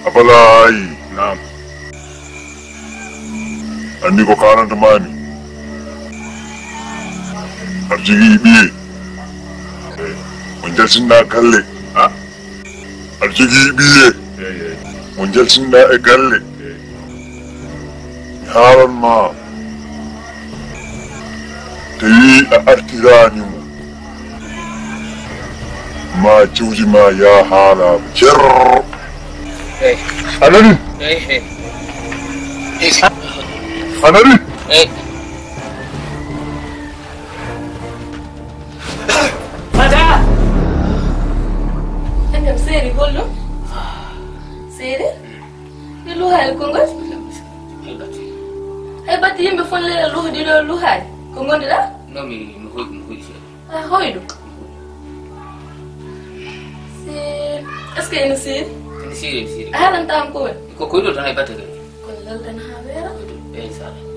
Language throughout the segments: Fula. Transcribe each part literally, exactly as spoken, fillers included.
Afalaayi. Naam. Anndi ko kaalanto maami. Aɗa jogii ɓiye. Mo njaltinɗaa galle. Ha? Aɗa jogii ɓiye. Mo njaltinɗaa e galle. Mi haalan ma. Tawi a artiraani mo. Ma jawdi ma yaa haalaama. Cer. Hey. A nani? Hey, hey. Hey. A nani? Hey. Fata! Engam seeri gollo. Seeri? Ni luhaali konngol? Hay batte yimɓe fof leela luhdi ɗo luhaali. Ko ngonduɗaa? Non, mi, mi hoy-, mi hoyɗi seeɗa. A hoyɗo? C'est, est-ce que ene seeri? Ene seeri, ene seeri. A haalantaa am ko woni? Ko koyɗo tan hay batte kay. Kono lalɗan haa weera. Koyɗo, eey, inchallah.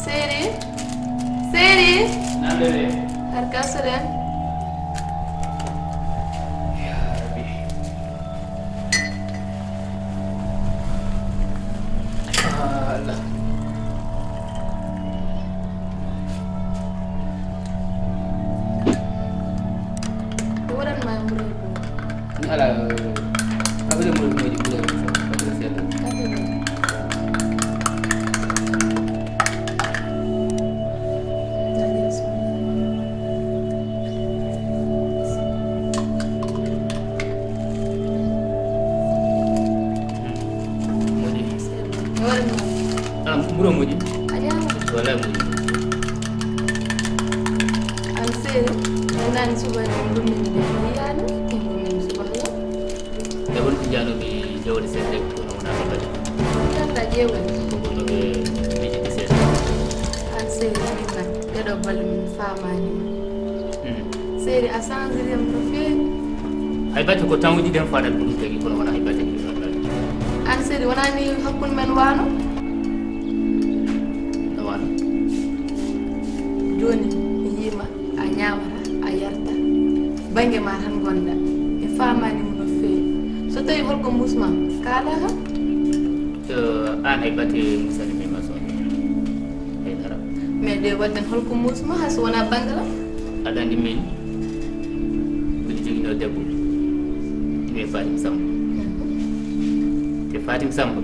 Seydi. Seydi. Nande de. Har ka soɗen. Ya Rabbi. Ah, Allah. Ɗum waɗan ma mburu e buuru. Ala, kabila mo mo di buuru. Kabila sel. Kabila. Moƴƴi. Ala, mburu moƴƴi. A ñaama. Wala moƴƴi. An seeɗa, a nani subaade ɗum min de, mi yiyaani, ɗum min subaka. E won ko jaanoomi jawdi seeɗa rek, kono wonaa ko mbaɗi. Yalla ƴeewen. Ko wonno ɓe miijidi seeɗa. An seeɗa, min nan, ɗeɗo balɗe min faamaani. Hmm. Seeɗa, a changiri am no feewi. Hay batte ko tan wujji den faadal ko ɗum tagi, kono wonaa hay batte ko ɗum faadal. An seeɗa, wonaa ni hakkunde men waano? No waano? Jooni, mi yiima. A ñaamata, a yarta, bannge ma tan ngonɗa. Mi faamaani mo no feewi. So tawii hol ko musma, kaalaa kam. To aan hay batte musani mi ma soon. Hay dara. Mais de waɗden hol ko musma, hay so wonaa bannge lam? Aɗa anndi min, mbiɗo joginoo debbo. Ine Fatim Samba. Te Fatim Samba,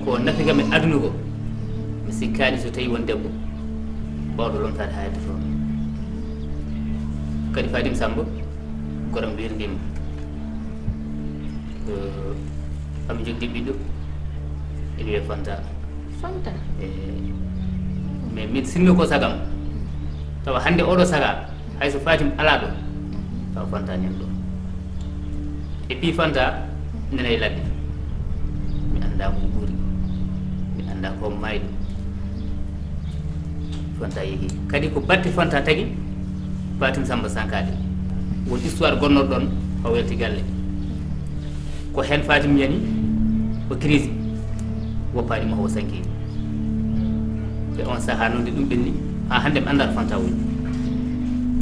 ko nafi kam e aduna ko, mi sikkaani so tawii won debbo. Bawɗo lomtaade haa heddoto. Kadi Fatim Samba, goram weerdiima. Eh, ami jogdi ɓiɗɗo, ene wiyee Fanta. Fanta? Eh, mais min sinno ko sagam. Tawa hannde oɗo saga, hay so Fatim alaa ɗo, tawa Fanta nan ɗo. E pii Fanta nena e ladde. Mi anndaa mo ɓuri. Mi anndaa ko mayɗo. Fanta yehi. Kadi ko batte Fanta tagi Fatim Samba Sankade. Won histoire gonnoɗo ɗon o welti galle. Ko heen Fatim yani o crise. Woppaani mo o sanki. E on sahaa noon nde ɗum ɓenni. Haa hannde mi anndaa Fanta woni.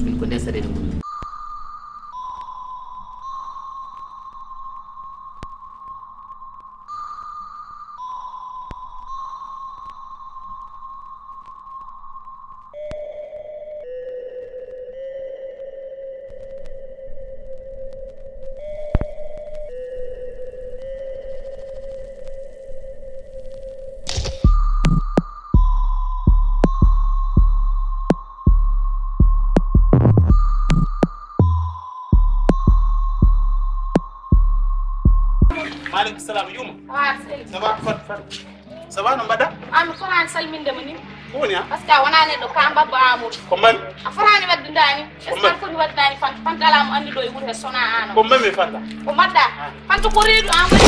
Min ko nden saɗeede ngonmi. Maaleykum salaam, Yuuma. Wa seydi. Ça va, Fat, Fat. Ça va, no mbaɗɗa? An, mi fotaani salminde ma ni. Ko woni, a? Parce que a wonaa neɗɗo ka mbabba Amadou. Ko mbaɗmi? A fotaani waɗde ndaani. Ko mbaɗmi? Est-ce que an foti waɗde ndaani Fanta? Fanta alaa mo anndi ɗo e wuro he sonaa an o. Ko mbaɗmi Fanta? Ko mbaɗɗa? Ah. Fanta ko reedu an waɗi.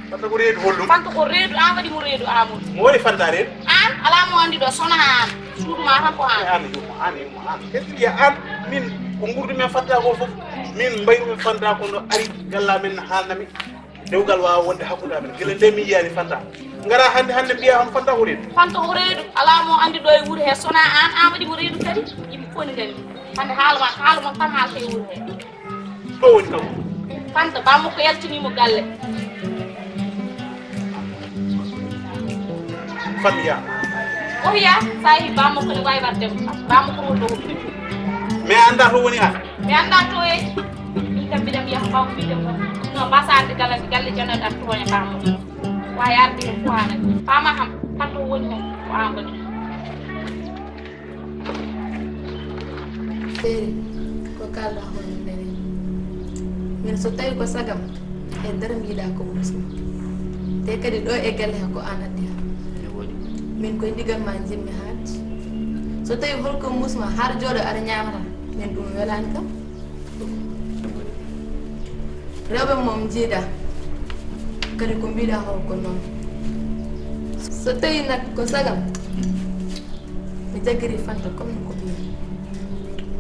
Fanta ko reedu hollum? Fanta ko reedu an waɗi mo reedu Amadou. Mo waɗi Fanta reedu? An, alaa mo anndi ɗo sonaa an. Suudu ma tan ko an. Eh, an Yuuma, an Yuuma, an. Est-ce que an, min, ko nguurdi men Fanta ko fof? Min mbayru men Fanta ko no ari galla men haalnami. Dewgal waawa wonde hakkunde amen. Gila nde mi yiyaani Fanta. Ngara hannde, hannde mbiya on Fanta ko reedu. Fanta ko reedu. Alaa mo anndi ɗo e wuro he sonaa an, an waɗi mo reedu kadi. Yimɓe fof ne nganndi. Hannde haala ma, haala mon tan haalta e wuro he. Ɗo woni kam. Fanta, bammakko yaltini mo galle. Famiya. Ohiya, sa yi bammakko ne waawi waɗde mo. Bammakko woni ɗo ko piɗɗo. Mais annda to woni an. Mi anndaa to e. Min kam mbiɗa mi yaha ɓaawo mbiɗa mo. No mbasa arde galle, galle jannata artuwanya ɓaamo. Waawi arde e fof haala. Faama kam, kala to woni mo, ko aan waɗi. Seeri, ko kaalɗaa hono nde nii. Min so tawii ko sagam, hay dara mi yiɗaa ko musma. Te kadi ɗo e galle he ko aan addi haa. Min koye ndigal ma njiɗmi haat. So tawii holko musma, har jooɗo aɗa ñaamata, min ɗum welaani kam. Rewɓe moom njiidaa, kadi ko mbiɗaa hol ko noon. So tawii nak ko sagam, mi jaggiri Fanta comme no ko mbiimi.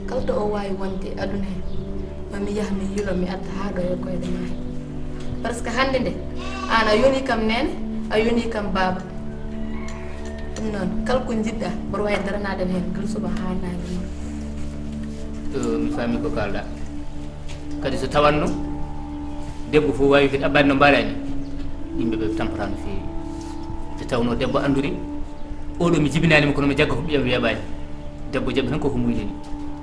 Kala to o waawi wonde e aduna he, ma mi yah mi yilo mi adda haa ɗo e koyɗe maa he. Parce que hannde nde, aan a yoni kam neene, a yoni kam baaba. Ɗum noon, kala ko njiɗɗaa, mboɗo waawi daranaade ma heen gila suba haa naange. Mi faami ko kaalɗaa. Kadi so tawanno debbo fof waawi kadi abbaade no mbaɗaa ni, yimɓe ɓe tampata no feewi. Nde tawnoo debbo annduri, oɗo mi jibinaani mo, kono mi jagga ko ɓiyam weeɓaani. Debbo jaɓi tan koko muynini.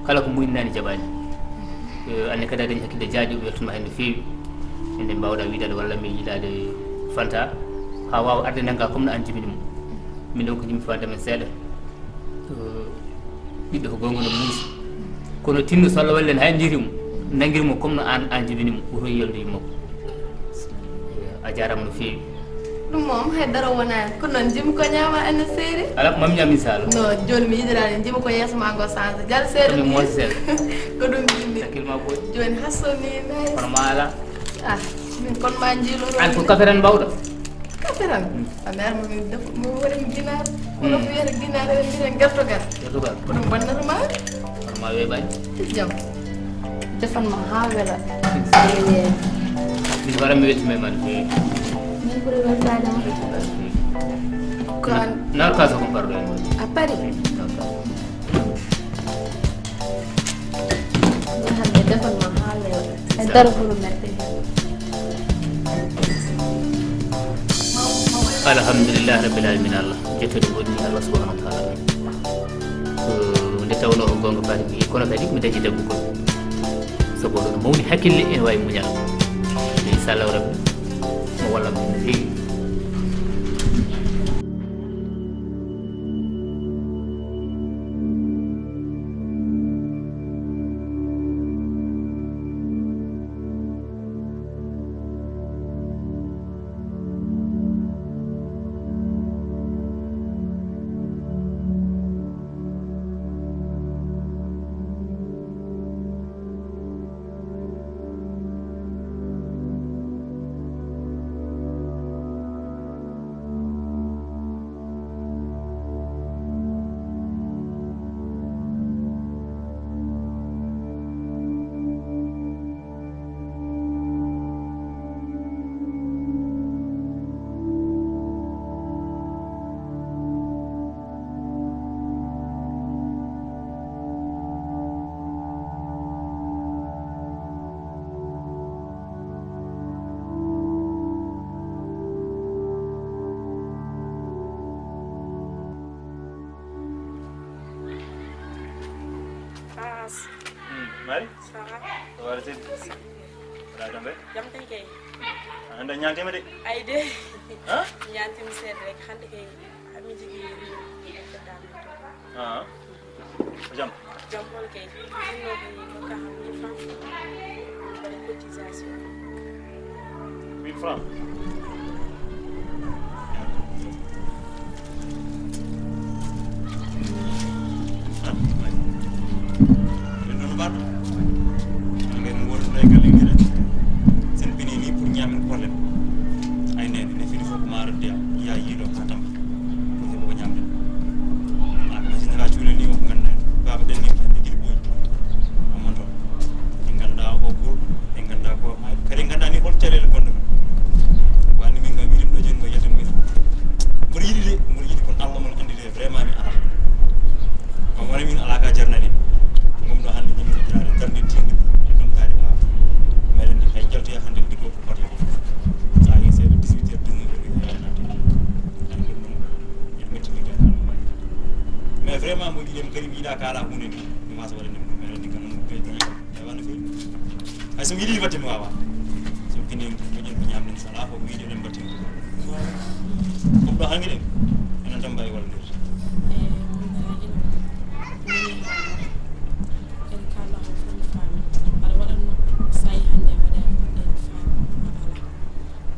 Kala ko muyninaani jaɓaani. Eh, anne kadi a dañi hakkille jaaƴo, mi weltanma heen no feewi. Ende mbaawɗaa wiidaade walla mi yiidaade Fanta, haa waawa arde nanngaa comme no aan jibini mo. Min ɗon ko jimmi faade men seeɗa. Eh, ɓiɗɗo ko goonga no muusi. Kono tinno so Allah walli en hay njiiri mo, nanngir mo comme no aan, aan jibini mo, woto yaldu yumma ko. A jaaraama no feewi. Ɗum moom hay dara wonaani. Ko noon, jimi ko ñaama anna seeri. Alaa ko mami ñaami sala. No, jooni mi yiɗiraani, jimi ko yeeso ma ngo sansa. Jal seeri. Ko ɗum jimi. Hakkil ma boy. Jooni hasso mi nayi. Kono ma ala. Ah, min kon ma njiilo. An ko kafe tan mbawɗa. Kafe tan? Mm. A meer mo min def, mo wari mi ginaar. Kono ko wiyata ginaar, en mbiɗen gertogal. Gertogal. Ko ɗum bonnata ma? Kono ma weeɓaani. Jam. Defan ma haa wela. Min hoore mi weltima e ma no feewi. Min ɓuri weltaade ma. Ko an. Naar ka so ko mbarɗo en. A pari? Naar ka. Hannde defan ma haa wela. E daro huru mette. Alhamdulillahi rabbil alamin. Allah, jettode goɗɗi Allah subhanahu wa taala. Ko nde tawnoo ko goonga faati mi, kono kadi mi dañi debbo goɗɗo. Sabu oɗo no mawni hakkille, ene waawi muñal. Inchallahu rabbi, mo wallam no feewi. Mari? Ça va? Ça va, Seydi? Wala tambe? Jam tan kay. Anda ñaantima de? Ay de. Ha? Ñaantima seeɗa rek. Hannde kay, ami jigi mi feddami. Ah. Ko jam? Jam hol kay? Jinno kay, ko ka mille francs. Mbaɗa cotisation. Mille francs? Ɓen ɗon mbaɗo. Ɓen ɗon wonno e galle ngira. Sen pini ni pour ñamen problème. Ay nene, ne fini fof ma rodde ya yiiɗo ha tam. Pour heɓa ko ñamde. Ah, mais général cuuɗe ni o ko ganduɗa. Baba ɗen ni ko hande gila boyi. Amon ton. Ɓe ganduɗa ko pour, ɓe ganduɗa ko maayo. Kadi ganduɗa ni hol caɗele gonɗo. Wani min kam wiɗum ɗo joni ko yettan min. Mboɗo yiɗi de, mboɗo yiɗi kono Allah mon andi de vraiment mi ala. Kono wona min ala ka jarnani. Ngam ɗo hannde jimmi ko jiraade darnde tinde. Ɗum kaari ma. Meɗen ndi hay jaltoya hannde ndi ko ko fotde. Sa yi c'est dix-huit heures, dix-neuf heures, ina naati. Ay ɗum ɗum. Ina metti mi gay. Mais vraiment mo yiɗi mo kadi mi yiɗa kala hunde ni. Mi wasa waɗa ɗum. Meɗen ndi ko noon ko ɓeydi. Ewa no feewi. Hay so mi yiɗi batte mi wawa. So mi pini ko ƴen ko ñamden sala ko mi yiɗi ɗen batte mi. Ko ɗo hangi ɗen. Enen tan mbawi wallude. Eh, min dara ina. Min en kala ko ɗum faami. Aɗa waɗanno sayi hannde a waɗani ɗum ɗen faami.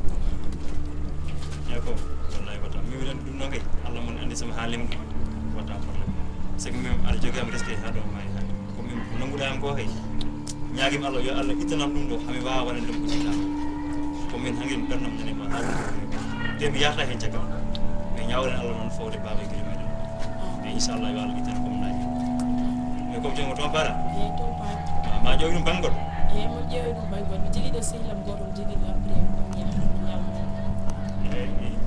Ala. Eyi ko, wallahi ko tan. Mi wiɗen ɗum noon kay. Allah mon andi sama haalim ɗum. Wata problème. C'est que min aɗa jogii am respect haa ɗo maayi hannde. Ko min ko nannguɗaa am ko kay. Ñaagim Allah yo Allah ittanam ɗum ɗo, hami waawa waɗande ɗum ko jiɗɗaa. Ko min hangen ɓernam nani ma haa ɗum. Te mi yahata heen caggal. Mais ñaawren Allah noon fowde baaba e gila meɗen. Mais inchallah yo Allah ittan ko mo naaji. Mais comme jom ko toon paara? Eyi, toon paara. Ma, ma ƴeew ɗum banngol? Eyi, mo ƴeewi ɗum banngol. Mi jogii ɗo sehlam gooto, mi jogii ɗo après, ko mi yaha, mi ñaama. Eyi, eyi.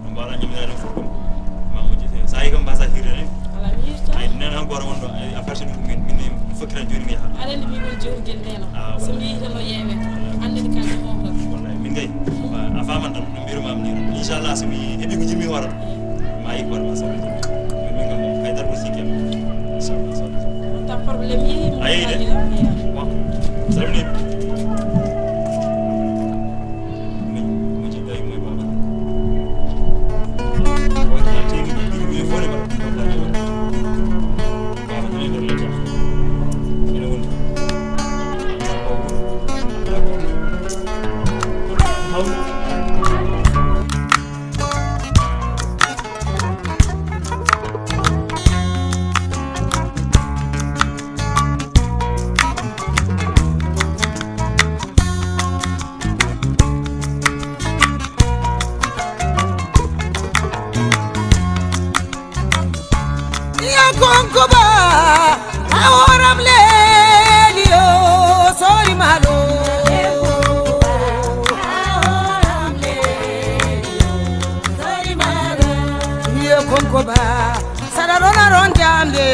Ɗum mbaɗa ñamiraade fof ɗum. Ma mo jete. Sa yi kam mbasa hirde ne? Ala mi hirta. Ay, nena han goto wonɗo, ay, a farsi ɗum min, min ne fakkiran joni mi yaha. Aɗa andi mi woni jowgel nena. Ah, so mi wallahi. Yiita no ƴeewe. Wallahi. Andi kan ko tan. Wallahi, min kay. A faman tan, no mbirumam ni. Inchallah, so mi heɓi ko jimmi hoore. Ma yi hoore ma, so mi jimmi. Min kam, hay dara woni sikki am. Inchallah, so. Wonta problème yi. A yeyi de. Bon. Salmini. Yo konko ba, a woram leeli o, sori malo. Yo konko ba, sara rona ron jamde.